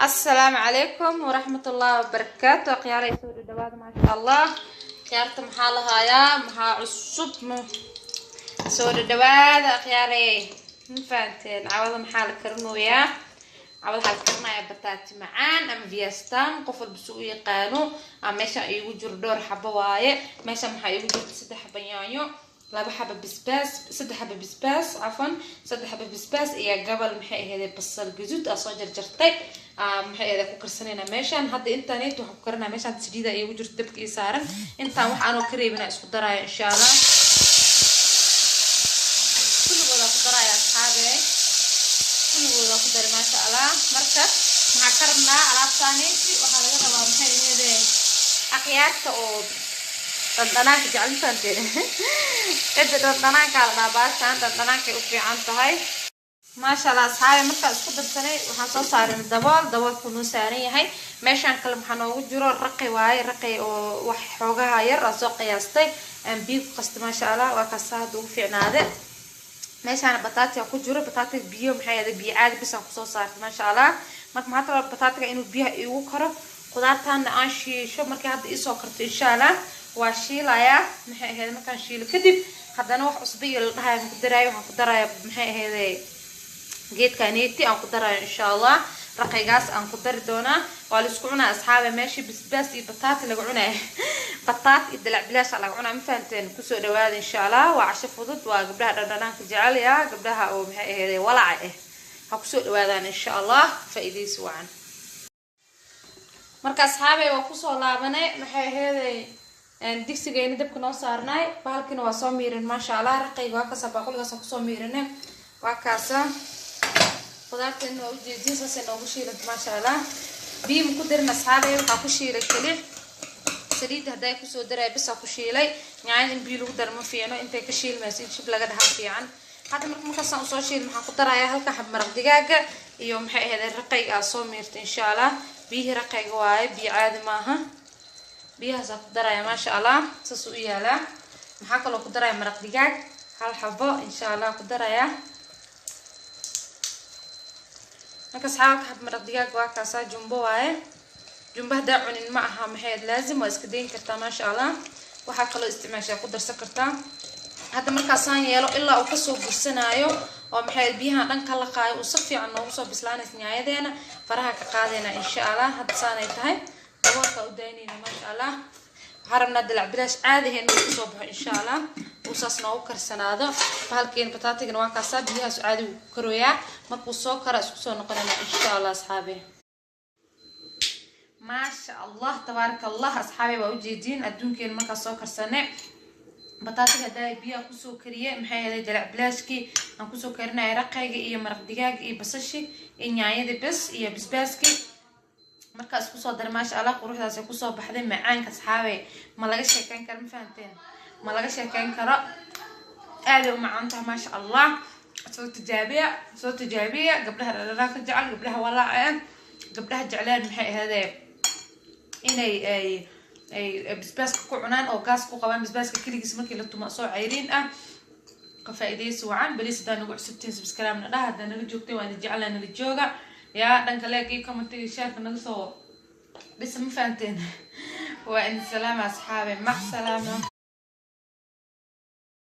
Asalaamu calaykum waraxmatullaahi wabarakaatu. Akhyaarey, soo dhadhawaada, maasha Allah. Akhyaarta, maxaa lahayaa? Maxaa cusub? Soo dhadhawaada, akhyaarey. Ma fahanteen? Cawada maxaa la karinooyaa? Cawada waxaa la karinayaa bataati macaan ama viastan, qof walba si u yaqaano. Ama meesha iigu jiro dhowr xabo waaye. Meesha maxaa iigu jirta? Saddex xabo yaanyo, laba xaba bisbaas, saddex xaba bisbaas, cafan, saddex xaba bisbaas iyo gabal, maxay ahayd, basal gaduud aa soo jarjartay. Maxay ahayd, ku karsanayna meeshaan hadda. Intaan waxaan ku karinaa meeshaan saliida iigu jirto, dabka ii saaran. Intaan wax aanoo ka reebina isku daraayo, insha Allah. Kulligoodaa ku daraya, asxaabe, kulligoodaa ku daray, maasha Allah. Marka maxaa ka rabnaa alaabtaaneti? Waxaa laga rabaa, maxay ahayd, akhyaarta oo dhandhanaanka jecel, ma fahanteen? Cidda dhandhanaankaa la dhahaa, baashaan dhandhanaankay u fiican tahay, maasha Allah. Asxaabe, markaa isku darsanay, waxaan soo saaray dabool. Daboolku noo saaran yahay. Meeshaan kale maxaa noogu jiro? Raqi waaye, raqi oo wax xoogaha yar aan soo qiyaastay, aan biyo ku qastay, maasha Allah. Waa kaasa hadda ugu fiicnaade. Meeshaana bataatiga ku jiro. Bataatiga biyo, maxay ahayd, biyo caadi bis aan kusoo saartay, maasha Allah. Marka maxaa rabaa? Bataatiga inuu biyaha iigu karo, qudaartaana aan shiisho. Markay hadda iisoo karto, insha Allah, waa shiilayaa. Maxay ahayd, markaan shiilo kadib, haddana wax cusbo iyo la dhahayo ku daraayo. Waxaan ku daraya, maxay ahayd, geedkaneeti aan ku darayo, insha Allah. Raqaygaas aan ku dari doonaa. Waa la isku cunaa, asxaabe. Meeshii basbaas iyo bataati laga cunaya, bataati iyo dalac bilaasha laga cunaa, ma fahanteen? Kusoo dhawaada, insha Allah. Waa casho fudud, waa gabdhaha dhandhanaanka jecel ya gabdhaha oo, maxay ahayd, walaca ah, ha kusoo dhawaadaan, insha Allah. Faa-iidaysi wacan. Marka asxaabey, waa kusoo laabanay, maxay aheeday, digsigayna dabka noo saarnay. Bahalkiina waa soo miirin, maasha Allah. Raqayga waa kaasa, baaquligaas kusoo miirine, waa kaasa. Qudaarteena waa ujeedin, saasay noogu shiilanta, maasha Allah. Biyo ma ku darin, asxaabey. Waxaa ku shiilay keli saliidda hadday kusoo daraya bisaa ku shiilay. Nyaanyada in biyo lagu daro ma fiicno, intay ka shiilmayso in shib laga dhahaa fiican. Hadda marka markaasaan usoo shiil, maxaan ku darayaa? Halka xab maraq digaaga iyo, maxay ahayd, raqayga aa soo miirta, insha Allah. Biyihii raqayga waaye, biyo caadi maaha. Biyahaasaa ku daraya, maasha Allah, saas u yaalaa. Maxaa kaloo ku daraya? Maraq digaag hal xabo, insha Allah, ku daraya. Marka asxaabta, xab maraq digaag waa kaasaa, jumbo waaye. Jumbo haddaa cunin ma aha, maxay, laazim, waa iska dayn kartaa, maasha Allah. Waxaa kaloo isticmaashaa ku darsan kartaa. Hadda markaasaan yeelo ilaa uu kasoo bursanaayo oo, maxay, biyahan dhan ka laqaayo, uu si fiican noogu soo bislaanaysa nyaayadeena, faraha ka qaadayna, insha Allah. Hadda saanay tahay, daboolka u daynayna, maasha Allah. Waxaa rabnaa dalac bilaash caadi ahayn inuu kasoo baxo, insha Allah, uu saas noogu karsanaado. Bahalkeen bataatigana waa kaasaa, biyahaas caadi wuu ku karooyaa. Markuu soo kara, isku soo noqonayna, insha Allah, asxaabe. Maasha Allah, tabaaraka Allah. Asxaabe, waa ujeediin adduunkeena. Markaa soo karsane bataatiga haddaa biyaha kusoo kariye, maxay ahayd, dalac bilaashkii aan kusoo karinaya, raqayga iyo maraq digaaga iyo basashi iyo nyaanyadii bes iyo basbaaskii, markaa isku soo daray, maasha Allah, quruxdaasay kusoo baxday. Macaanka, asxaabe, ma laga sheekeyn karo, ma fahanteen? Ma laga sheekeyn karo, aaday u macaan tahay, maasha Allah. Soo tijaabiya, soo tijaabiya. Gabdhaha dhadhanaan ka jecel, gabdhaha walaaca ah, gabdhaha jecleen, maxay ahaydee, inay ay basbaaska ku cunaan oo gaas ku qabaan, basbaaska keligiis markii la tumo soo cayriin ah, ka faa'iidaysi wacan. Beliis haddaa nagu cusubtiin, subscribe na dhaha. Haddaa naga joogteen, waa idin jeclaa, nala jooga yaa. Dhanka like iyo comment iyo shareka naga soo dhisa, ma fahanteen? Waa idin salaama, asxaabe. Mac salaama.